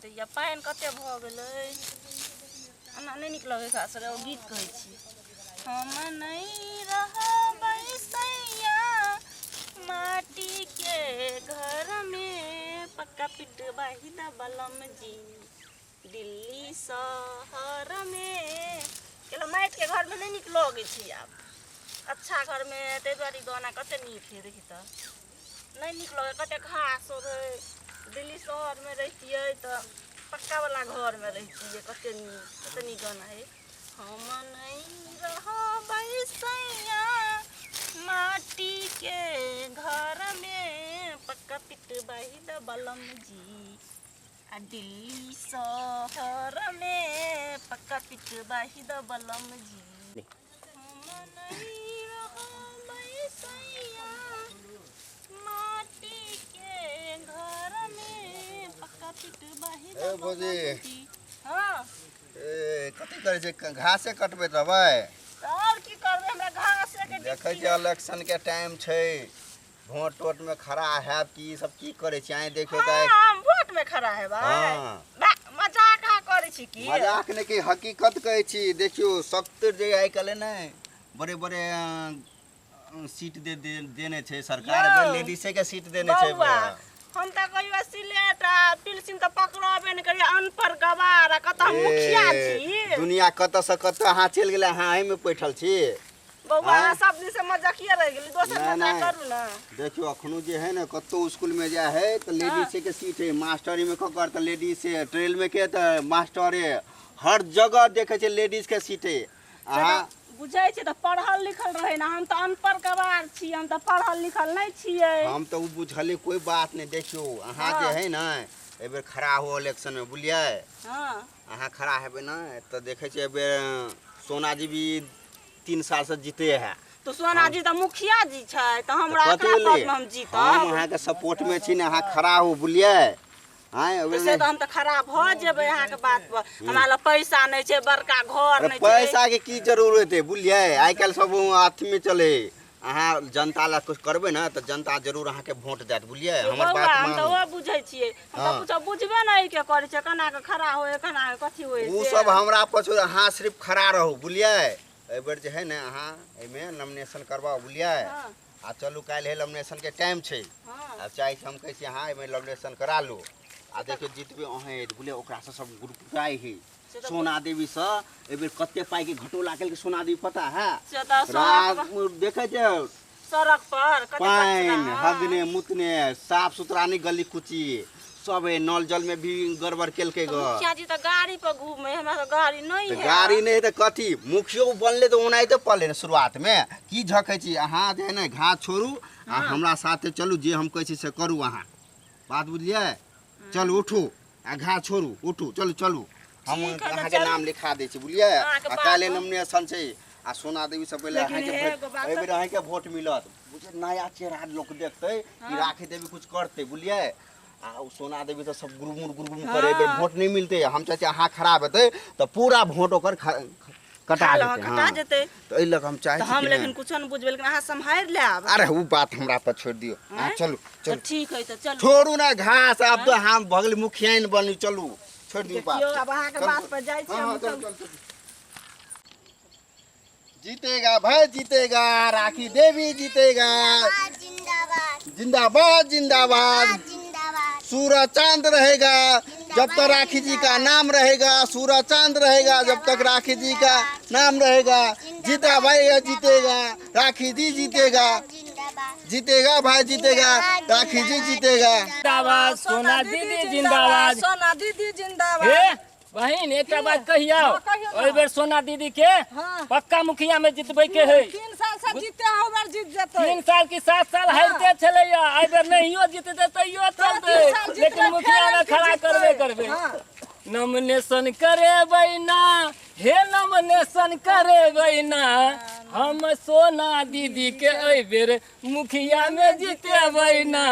घिचैया पानि कते भऽ गेलै एना नहि नीक लगै छै असगर एगो गीत कहै छी हम नहि रहबै सैया माटीके घरमे पक्का पिटबाही द बलम जी दिल्ली शहरमे केलो माटिके घरमे नहि नीक लगै छै आब अच्छा घरमे ताहि दुआरे ई गाना कते नीक हइ देखी तऽ नहि नीक लगै कते घास रहै दिल्ली शहरमे रहितियै तऽ पक्कावला घरमे रहितियै कते नीक कते नीक गाना हइ हम नहि रहबै सैया माटीके घरमे पक्का पिटबाही द बलम जी आ दिल्ली शहरमे पक्का पिटबाही द बलम जी हम नहीं रहबै सैया माटी के घरमे पक्का पिटबाही द ए भौजी। बलम जी हाँ ए कथी करै छै घासे कटबैत रहबै तऽ आओर की करबै हमरा घास के देखै छियै इलेक्शन के टाइम छै वोट तोट में खड़ा हैब की ई सब की करै छी आइ देखियौ तऽ हाँ, हम वोट में खड़ा हेबै हाँ। बा मजाक अहाँ करै छी की मजाक नहि की हकीकत कहै छी देखियौ सख्त जे आइ काल्हि ने बड़े बड़े सीट दे दे देने छै सरकार यौ, लेडीसे के सीट देने छै बौआ हम तऽ कहियो सिलेट आ पिलसिन तऽ पकड़बे नहि करियै अनपढ़ गवार आ कतऽ हम मुखिया ए, छी दुनिया कतऽ से कतऽ अहाँ चलि गेलै अहाँ एहिमे बैठल छी बौआ आँय? सब दिन से मजाकिए रहि गेली दोसर नहि, मजाक नहि। करू ने देखियौ अखनो जे है ने कतौ स्कूल में जाय है तऽ लेडीसे के सीट है मास्टरी में ककर तऽ लेडीज से ट्रेल में के तऽ मास्टरे हर जगह देखै छै लेडीज के सीट है अहाँ बुझै छै तऽ पढ़ल लिखल रहै ने हम तऽ अनपढ़ गवार छी हम तऽ पढ़ल लिखल नहि छियै हम तऽ ओ बुझलियै कोइ बात नहि देखियौ अहाँ जे हँ। है ने एहिबेर खड़ा हो इलेक्शन में बुझलियै हँ अहाँ खड़ा हेबै ने तऽ देखै छियै एहिबेर सोना जी भी 3 साल से जीते है तऽ सोना जी तऽ मुखिया जी छै तऽ हमरा कथी एकरा भेलै? पदमे हम हम जीतब अहाँके सपोर्ट में छी ने अहाँ खड़ा हो बुझलियै आँय तऽ से तऽ हम तऽ खड़ा भऽ जेबै अहाँके बात पर हमरा लग पैसा नहि छै बड़का घर अरे नहि छै पैसा के की जरूरत है बुझलियै आइ काल्हि सब अथी में चले अहाँ जनता ला कुछ करबै ने तऽ जनता जरूर अहाँके वोट देत बुझलियै हमर बौआ बात हम तऽ मानू ओ बुझै छियै हम तऽ हाँ। कुछो बुझबे नहि के करै छै केना कऽ खड़ा होय केना कऽ कथी होय ओ से। सब हमरा पछो अहाँ सिर्फ खड़ा रहू बुझलियै एहिबेर जे है ने अहाँ एहिमे नॉमिनेशन करबाउ बुझलियै हाँ। आ चलू काल्हि है नॉमिनेशन के टाइम छै हाँ। आब चाहै छी हम कहै छी अहाँ एहिमे नॉमिनेशन करा लू आ देखियौ जीतबे अहेँ बुझलियै ओकरासँ सब गुड़गुड़ाइ है से तऽ सोना देवी से एहिबेर कते पाइ के घटोला केलकै सोना देवी पता है से तऽ सड़क रात देखै छै सड़क पर कते पानि कचरा, हाँ। हगने मुतने साफ सुथरा नहि गली कुची सब है नल जल में भी गड़बड़ केलकै तऽ ग मुखिया जी तऽ गाड़ी पर घूमे हमरा तऽ गाड़ी नहि तऽ है गाड़ी नहि तऽ कथी मुखियो बनले तऽ ओनाहिते पड़लै ने शुरुआतमे की झकै छी अहाँ जे है ने घास छोड़ू आ हमरा साथे चलू जे हम कहै छी से करू अहाँ बात बुझलियै चलू उठू आ घास छोड़ू उठू चलू चलू हम ठीक है तऽ अहाँके चलू। नाम लिखा दै छी बुझलियै अहाँके आ बात काल्हि हम- नॉमिनेशन छै आ सोना देवी से पहिले लेकिन अहाँके हे एगो बात एहि बेर अहाँके वोट मिलत बुझलियै नया चेहरा लोक देखतै कि राखी देवी कुछ करतै बुझलियै आ ओ सोना देवी तऽ सब गुरमुर गुरमुर करे एहि बेर वोट नहि मिलतै हम चाहै छी अहाँ खराब हेतै तऽ पूरा वोट ओकर कटा खा जेतै कटा हँ। जेतै तऽ एहि लऽ कऽ हम चाहै तऽ छी हम कि लेकिन ने कुछो नहि बुझबै लेकिन अहाँ सम्हारि लेब अरे ओ बात हमरा पर छोड़ि दियौ अहाँ आँय? चलू तऽ चलू ठीक है तऽ चलू छोड़ू ने घास आब तऽ हम भऽ गेली मुखियाइन बनी चलू छोड़ि दियौ बात देखियौ आब अहाँके चलू, बात पर जाइ छी हाँ, हम हाँ, चलू, चलू। चलू, चलू। जीतेगा भाई जीतेगा राखी देवी जीतेगा जिंदाबाद जिंदाबाद जिंदाबाद जिंदाबाद सूरज चांद रहेगा जब तक राखी जी का नाम रहेगा सूरज चांद रहेगा जब तक राखी जी का नाम रहेगा जीता भाई है जीतेगा राखी जी जीतेगा जिंदाबाद जीतेगा भाई जीतेगा राखी जी जीतेगा जिंदाबाद सोना दीदी जिंदाबाद सोना दीदी जिंदाबाद हे बहिन एकटा बात कहियौ हाँ, कहियौ ने। एहि बेर सोना दीदी के हाँ। पक्का मुखिया में जितबै के है 3 साल से जीते हो बार जीत जतै 3 साल की 7 साल हारिते छलैया एहि बेर नहियो जीतते तैयो चलतै तीन साल जीतबै, लेकिन मुखिया में फेर खड़ा जीतबै। करबे करबै हाँ। नॉमिनेशन करेबै ना हे नॉमिनेशन करेबै ना हम सोना दीदी के एहि बेर मुखिया में जितेबै ना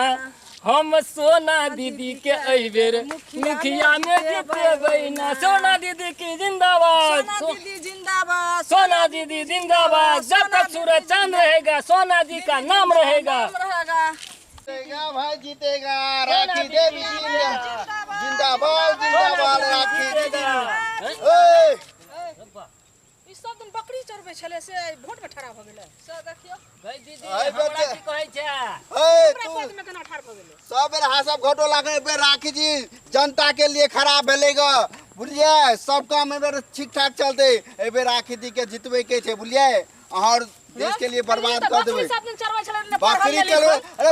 हम सोना दीदी के एहि बेर मुखिया में जितेबै ना सोना दीदी की जिंदाबाद सोना दीदी जिंदाबाद सोना दीदी जिंदाबाद जब तक सूरज चांद रहेगा सोना जी का नाम रहेगा नाम रहेगा जीतेगा भाई जीतेगा, राखी देवी जिंदाबाद जिंदाबाद, राखी दीदी। ए ई सब दिन बकरी चरबै छलै से वोट में ठड़ा भऽ गेलै। से देखियौ गई दीदी, अइ हमरा बच्चे। की कहै छै? ए हमरा तू पद में केना ठाढ़ भऽ गेलै? सब बेर अहाँ सब घोटोला के बेर राखी जी जनता के लिए खराब भेलै ग, बुझलियै? सब काम एहि बेर ठीक ठाक चलतै। एहि बेर राखी दी के जितबै के छै, बुझलियै? अहाँ देश के लिए बर्बाद तऽ कर देबै। बकरी सब दिन चरबै छलै, ने पढ़ल बकरी ने के लिखल। अरे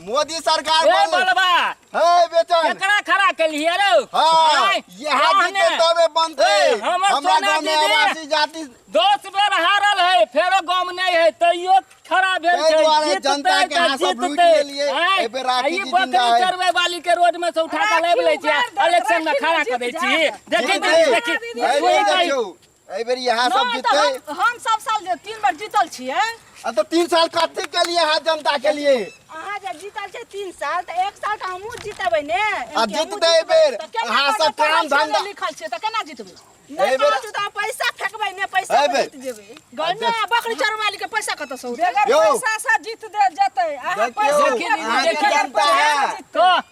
मोदी सरकार ए बनलै। बलबा, हे बेचन, केकरा खड़ा केलियै रौ? हाँ, आँय, यहाँ रहने। जीते तबे बनते। ए, हमर हमरा सोना गाँव में दीदी। आवासीय जाति 10 बेर हारल है, फेरो गाम नहीं है, तैयो खड़ा भेल ताहि छै। दुआरे जीततै जनता के तऽ अहाँ सब लूटि जीततै। लेलियै। आँय, एहि बेर राखी आ ई जी बकरी जिंदा है। चरबै वाली के रोड में से उठा के लाबि लै छियै, राखी इलेक्शन में उबारि खड़ा देत, कऽ दै राखी छी। जीत देखी जीततै। दीदी, देखी। एहि सुई बेर कही। देखियौ, एहि बेर यहाँ सब नहि, तऽ जीतते। हम सब साल जे 3 बेर जीतल छियै। आ तऽ 3 साल कथी के लिए अहाँ जनता के लिए? अहाँ जे जीतल छै 3 साल, तऽ 1 साल तऽ हमहूँ जीतबै ने। आ जीततै एहि बेर तऽ केना अहाँ सब पढ़ल काम छियै, धंधा ने लिखल छियै तऽ केना जीतबै? नहि एहि बेर- पहुँचू तऽ पैसा फेकबै ने, पैसा एहि पर बेर- जीत जेबै। गने बकरी चरवाली के पैसा कतऽ से औतै? यौ। बगैर पैसा से जीत दे जेतै। अहाँ देखियौ, पैसा देखी दीदी, अहाँके देखी। जनता है। कह,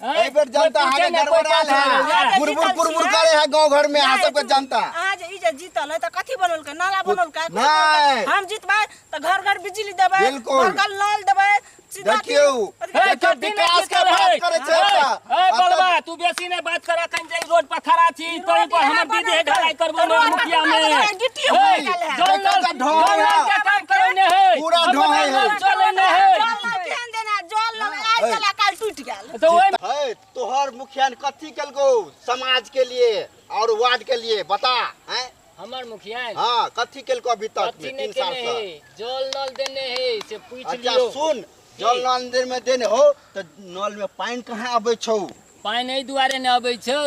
आँय, एहि बेर जनता कोइ अहाँके पूछे नहि, कोइ गड़बड़ायल पाछा है। नहि। बुरबुर बुरबुर करे है गाँव घर में अहाँ सबके जनता। अहाँ जे ई जे जीतल है तऽ कथी बनौलकै? नाला बनौलकै? नहि। हम जीतबै तऽ घर घर बिजली देबै, बिल्कुल। घर घर नल देबै। सीधा देखियौ, हे, देखियौ कथी नहि विकास के जीतल बात है? करे छै हे, एतऽ। हे, एतऽ- बलबा, तू बेसी नहि बात कर, अखन जे रोड पर खड़ा छी तोरी पर हमर दीदी है ढलाई करबो ने मुखिया में। गिट्टी हे, हो गेल है। जल नल देखो तऽ ढोल जल नल के काम करै ने है, पूरा हमर ढोल है। नल चलै ने है। जल नल केहन देना? जल नल आइ चला काल टूटि गेल। तऽ ओहि है तोहर मुखिया ने कथी केलको समाज के लिए और वार्ड के लिए बता? हैं? हमर मुखिया हाँ, कथी केलको अभी तक कथी में नहि 3 साल केने से? है, जल नल देने है से पूछि अच्छा लियौ। सुन, जल नल में देने हो तऽ नल में पानि कहाँ अबै छौ? पानि एहि दुआरे नहि अबै छौ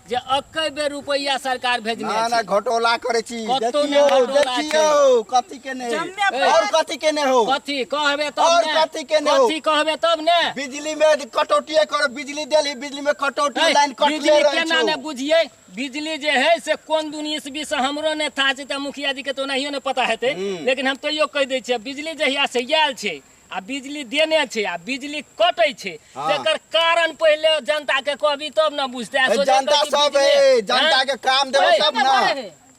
जे एक्के बेर रुपैआ सरकार भेजने ना ना छै। घोटोला करै छी। कतौ नहि देखियौ, घोटोला छै। देखियौ कथी केने जम्मे और कथी केने हो? कथी कहबे तब और ने, कथी केने हो? कथी कहबे तब ने? बिजली में कटौती कर, बिजली देली, बिजली में कटौती है, लाइन कटले बिजली रहै केना ने छौ। बुझियै? बिजली जे है से कोन दुनी ईस्वी से हमरो ने था छै, तऽ मुखिया जी के तऽ ओनाहियो ने पता हेतै, लेकिन हम तैयो कहि दै छियै, बिजली जहिया से आयल छै आ बिजली देने छै आ बिजली कटै छै, हाँ। तकर कारण पहिले जनता के कहबी तब ने बुझतै। आ ए, सोझे जनता कहै छै सब बिजली- ए, जनता हाँ? के काम देबै ए, तब ना।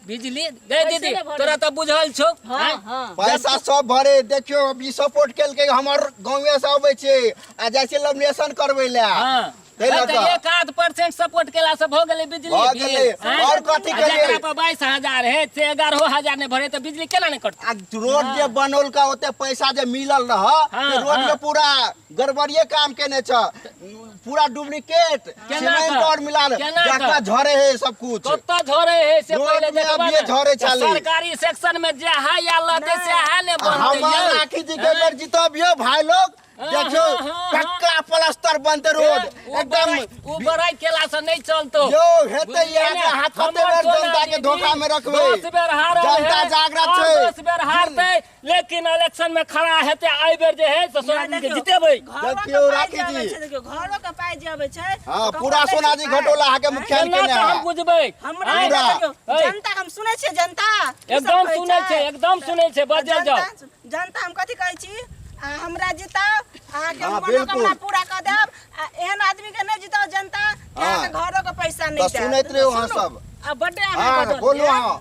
बिजली गै दीदी, नहि भरे। तोरा तऽ बुझल छौ। हाँ, हाँ। पैसा सब भरे। देखियौ, अभी सपोर्ट केलकै, हमर गाँवे से अबै छै आ जाइ छै लमिनेशन करबै लए। हाँ। ताहि लऽ तऽ कऽ। 1.5% सपोर्ट केला से भऽ गेलै बिजली भऽ बिल। गेलै। आँय? और कथी आ केलियै? जकरा पर 22,000 है से 11,000 नहि भरे तऽ बिजली केना नहि कटतै? आ रोड जे बनौलका ओते पैसा जे मिलल रह, हाँ, ते रोड हाँ। में पूरा गड़बड़िए काम केने छ, पूरा डुप्लीकेट केना सीमेंट कऽ? और मिलाल केना कऽ? जकरा झरे है सब कुछ। कतऽ झरे है से रोड पहिले में देखबा अभिये ने। झरे तऽ छाली। सरकारी सेक्शन में जे है या लतै से है ने बनतै हमार यौ। राखी जी के बेर जीतबियो भाई लोग, हाँ, देखियौ हाँ, हाँ, पक्का प्लास्टर बनते रोड उ एकदम। बड़ाई- उ बड़ाई केला से नहीं चलतो। यौ हेतै बुझलियै यहाँ ने? के हाथ कते हमर बेर सोना जनता के दीदी धोखा में रखबै? 10 बेर हारल जनता है, जागृत और छै। 10 बेर हारतै, लेकिन इलेक्शन में खड़ा हेतै एहि बेर जे है से सोना दीदी के जितेबै। घरो के देखियौ पाइ राखी जे अबै जी। छै, देखियौ घरो के पाइ जे अबै छै, हाँ, तऽ पूरा ककरो दै सोना छै जी पाइ? घोटोला अहाँके मुखिया केना केने तऽ हम है। बुझबै? हमरा आँय? पूरा। देखियौ, ऐ। जनता हम सुनै छियै, जनता की सब एकदम कहै सुनै छै, एकदम सुनै छै, बजै जाउ। जनता जनता हम कथी कहै छी? आ हमरा जिताउ, अहाँके हाँ, मनोकामना बिल्कुल। पूरा कऽ देब। आ एहन आदमी के नहि जिताउ जनता कि हाँ। अहाँके घरो के पैसा तऽ नहि देत। सुनैत रहियौ अहाँ सब। आ बड्डे अहाँ हाँ बजलियै। बोलू अहाँ।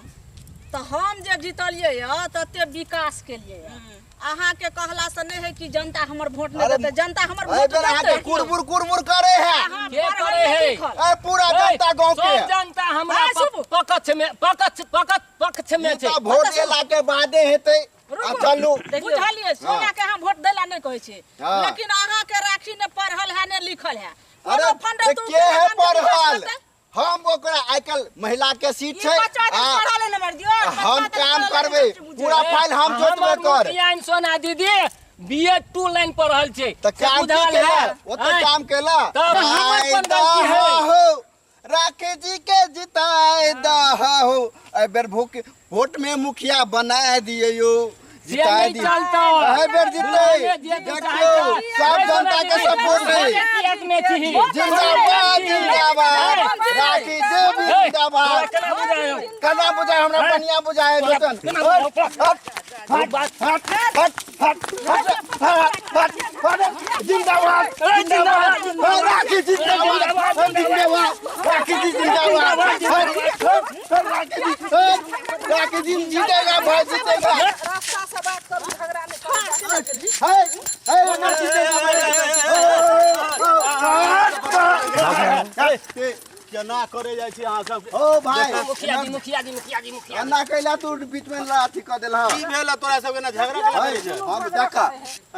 तऽ हम जे जीतलियै यऽ तते विकास केलियै यऽ। अहाँके कहलासँ नहि है कि जनता हमर वोट नहि अरे, देतै, जनता हमर एहि वोट बेर अहाँके देतै। कुरबुर कुरबुर करे है। अहाँ के पढ़ल करे नहि है? लिखल। ए पूरा जनता गाँव के सब जनता हमरा हाँ, सुनू। पक्ष में, पक्ष पक्ष पक्ष में ई छै। तऽ वोट देला के बादे हेतै। आ रुकू। चलू। बुझलियै, सोना के हम वोट दैला नहि कहै छी, हाँ। लेकिन अहाँके राखी ने पढ़ल है ने लिखल है। अरे कोनो फंड तऽ तू के है के विकास पढ़ल? करतै? हम ओकरा आइ काल्हि महिला के सीट ई छै बच्चा दिन आ पढ़ल है ने मर दियौ, हम बच्चा दिन काम पढ़ल है, करबै, बच्चे बुझै। पूरा फाइल हम हमर जोतबै कर। मुखिया सोना दीदी बी ए 2 लाइन पढ़ल छै। तऽ से काम की बुझल केला? है? ओते आँय? काम केला? तब हमर कोन गलती है? हो राखे जी के जिताए दहो, एहि बेर भूख वोट में मुखिया बनाए दियौ, जे जिताए नहीं दियौ। चलतो। एहि बेर जीतै, देखियौ सब जनता के सपोर्ट है। किएक नहि छी? जिंदाबाद जिंदाबाद राखी देवी जिंदाबाद। जिंदाबाद। केना बुझाय हम? केना बुझाय हमरा बढ़िया बुझाय बेटन। हट हट हट हट हट हट हट हट जिंदाबाद जिंदाबाद राखी जिंदाबाद जिंदाबाद राखी जी जिंदाबाद राखी जी राखी जी जीतेगा भाई जीतेगा। रास्ता से बात करू झगड़ा नहीं करू। है है ना जीतेगा भाई। केना करे जाइ छी अहाँ सब? ओ भाई मुखिया जी मुखिया जी मुखिया जी मुखिया एना कैला तू बीच में अथी कऽ देलह। की भेल तोरा सबके ना झगड़ा केना करै छै? हम देख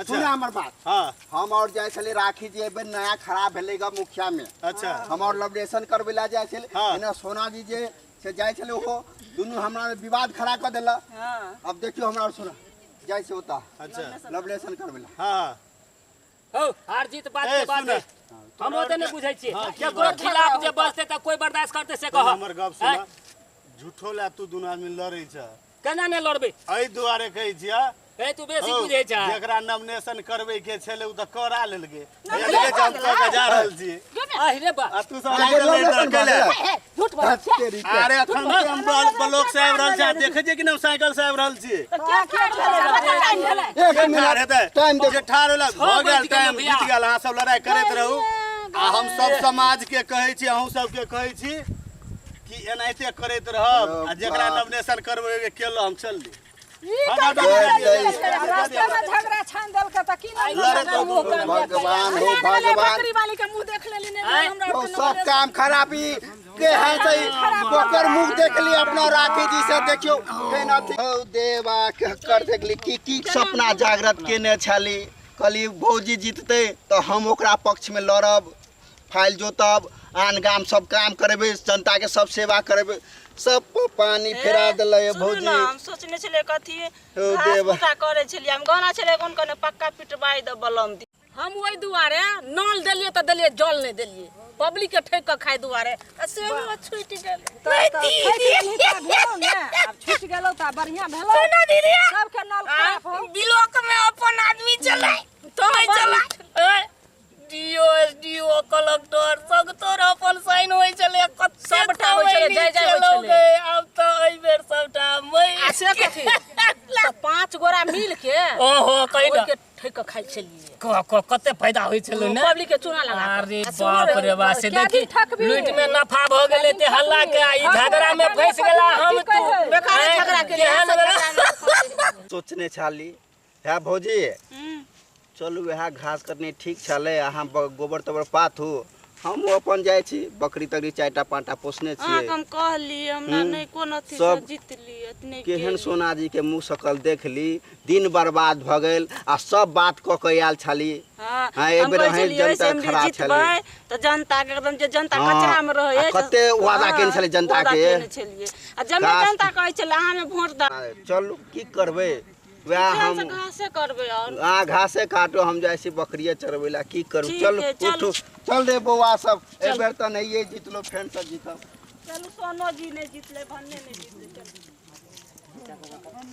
सुन हमर बात। हां हम और जाइ छलियै राखी जी एहि बेर नया खड़ा भेलै ग मुखिया में। अच्छा हम और लबरेशन करबै ला जाइ छलियै। एना सोना जी जे से जाइ छलै ओहो दुनू हमरा विवाद खड़ा कऽ देलक। अब देखियौ हमरा और सोना जाइ छै ओतऽ। अच्छा लबरेशन करबै ला। हां हो हार जीत बात के बात है। हम ओते नहीं बुझै छियै केकरो खिलाफ जे बजतै तऽ कोई बर्दाश्त करतै से कह। हमर गप सुन झूठो ला तू दुनू आदमी लड़ै छ। केना नहि लड़बै? एहि दुआरे कहै छियै ए तू बेसी बुझै छ। जेकरा नॉमिनेशन करबै के छलै उ तऽ करा लेलकै। हम कऽ के जा रहल छी। अहि रे बा आ तू सब झूठ बोल। अरे अखन हम ब्लॉक से आबि रहल छी आ देखै छियै कि हम साइकिल से आबि रहल छी। एक मिनट टाइम जे ठाढ़ होला भऽ गेल टाइम बीत गेल। अहाँ सब लड़ाइ करैत रहू आ हम सब समाज के कहै छी अहूँ सबके कहै छी कि एनाहिते करैत रहब आ जेकरा नॉमिनेशन करबै के केलहुँ हम चलली। रास्ता में झगड़ा छान देलकै तऽ की नहीं भगवान हो भगवान बकरी वाली के मुंह देख लेली नहीं हमरा तो सब काम खराबी के है सही ओकर मुंह देख ली अपना राखी जी से देखियो केना हो देवा के कर देखली की की सपना जागृत केने छली। कहली भौजी जीतते तो हम ओकरा पक्ष में लड़ब फाइल जोतब आन गाम सब काम करेबै जनता के सब सेवा करेबै। सब पानी फेरा देलै भौजी। हम सोचने छलियै कथी घास करै छलियै हम गाना छलै कोन कोन पक्का पिटबाइ दे बलम दी। हम ओहि दुआरे नल देलियै तऽ देलियै जल नहि देलियै पब्लिक के ठेक कऽ खाय दुआरे आ सेहो छूटि गेल। आब छूटि गेलौ तऽ बढ़िया भेलौ। सबके नल खराब हो ब्लॉक में अपन आदमी चलै तो चला do SDO collector सब तोर अपन साइन होय छलै सबटा होय छलै जय जय होय छलै। आब तऽ एहि बेर सबटा आ से कथी तऽ 5 गोरा मिल के ओहो कहि ओहि के ठेक कऽ खाइ छलियै। कते फायदा होइ छलै ने पब्लिक के चूना लगा। अरे बाप रे बा से देखी लूट में नफा भऽ गेलै ते हल्ला के ई झगड़ा में फंस गेला हम तू बेकार झगड़ा के सोचने छाली है भौजी। चलू वएह घास कटने ठीक छलै अहाँ गोबर तोबर पाथू हम अपन जाइ छी बकरी तकरी 4टा 5टा पोसने छियै। हम कहली हमरा नहि कोनो अथी से जीतली एतने केहन सोना जी के मुँह सकल देखली दिन बर्बाद भऽ गेल आ सब बात कऽ के आयल छली। हां एहि बेर अहीं जनता खड़ा छलै तऽ जनता के एकदम जे जनता कचरा में रहै कते वादा केने छलै जनता के आ जमे जनता कहै छलै अहाँ में वोट द। चलू की करबै वएह हम घासे करबै और हां घासे काटो हम जाइ छी बकरिए चरबै ला की करू। चल उठू चल रे बौआ सब एहि बेर तऽ नहिए जीतलो फेर से जीतब। चलू सोनो जी नहि जीतलै भन्ने नहि जीतलै। चलू।